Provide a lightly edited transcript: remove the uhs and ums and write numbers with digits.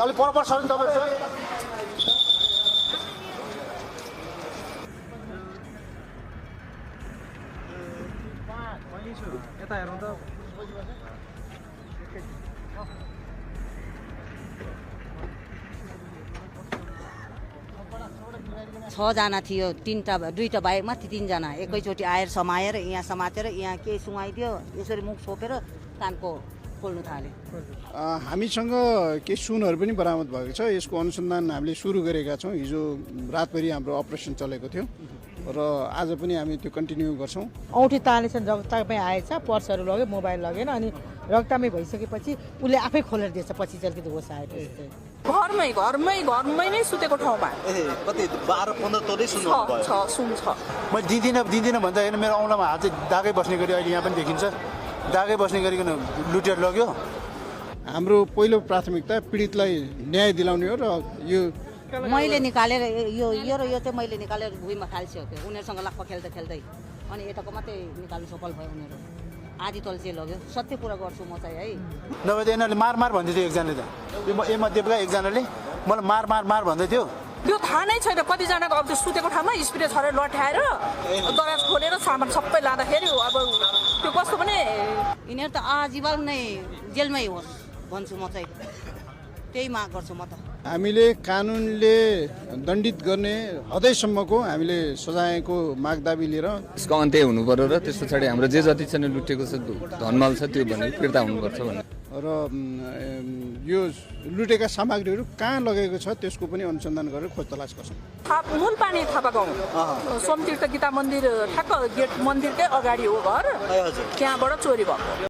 अलि पर सर तपाईहरु यता हेरौँ त 6 जना थियो दुईटा बाइक माथि 3 जना एकैचोटी आएर समाएर यहाँ समातेर यहाँ के सुगाइदियो यसरी मुख छोपेर कानको खोल्नु थाले हामीसँग के सुनहरु पनि बरामद भएको छ यसको अनुसन्धान हामीले सुरु गरेका छौं हिजो रातभरि हाम्रो अपरेसन चलेको थियो र आज पनि हामी त्यो कन्टिन्यू गर्छौं औँठी तानेछन् रक्तमै आएछ पर्सहरु लग्यो मोबाइल लगेन अनि रक्तमै भइसकेपछि उले आफै खोलेर दिएछ पछि चल्के होस आएपछि घरमै नै सुतेको ठाउँमा कति 12-15 तोरै सुन छ सुन छ म दिदिन भन्दा हैन मेरो औँलामा हात चाहिँ दागै बस्ने गरी अहिले यहाँ पनि देखिन्छ दागै बस्ने गरिकन लुटेर लग्यो हाम्रो पहिलो प्राथमिकता पीडितलाई न्याय दिलाउने हो र यो मैले निकालेर यो चाहिँ मैले निकालेर भुइँमा फाल्सियो उनीहरुसँग लक्क खेल्दै अनि यताको मात्रै निकाल्नु सफल भयो उनीहरु आधी तल चाहिँ लग्यो सत्य कुरा गर्छु म चाहिँ है नभए त यिनीहरूले मार भन्दै थियो एकजनाले त यो मध्येका एकजनाले मलाई मार भन्दै थियो त्यो थाहा नै छैन कतिजनाको अब त्यो सुतेको ठाउँमा स्प्रे छरेर लट्याएर दराज खोलेर सामान सबै लाँदाखेरि अब त्यो कस्तो पनि यिनीहरु त आजीवन नै जेलमै होस् भन्छु म चाहिँ त्यही माग गर्छु म त हामीले कानुनले दण्डित गर्ने हदैसम्मको हामीले सजायको माग दाबी लिएर यसको अन्त्य हुनु पर्यो र त्यस पछाडि हाम्रो जे जति छ लुटेको छ धनमाल छ त्यो भने फिर्ता हुनुपर्छ भन्ने र यो लुटेका सामग्रीहरू कहाँ लगेको छ त्यसको पनि अनुसन्धान गरेर खोज तलास गर्छौं मूल पानी थापा गाउँ सोमतीर्थ गीता मन्दिर ठ्याक्क गेट मन्दिरकै अगाडि हो घर त्यहाँबाट चोरी भएको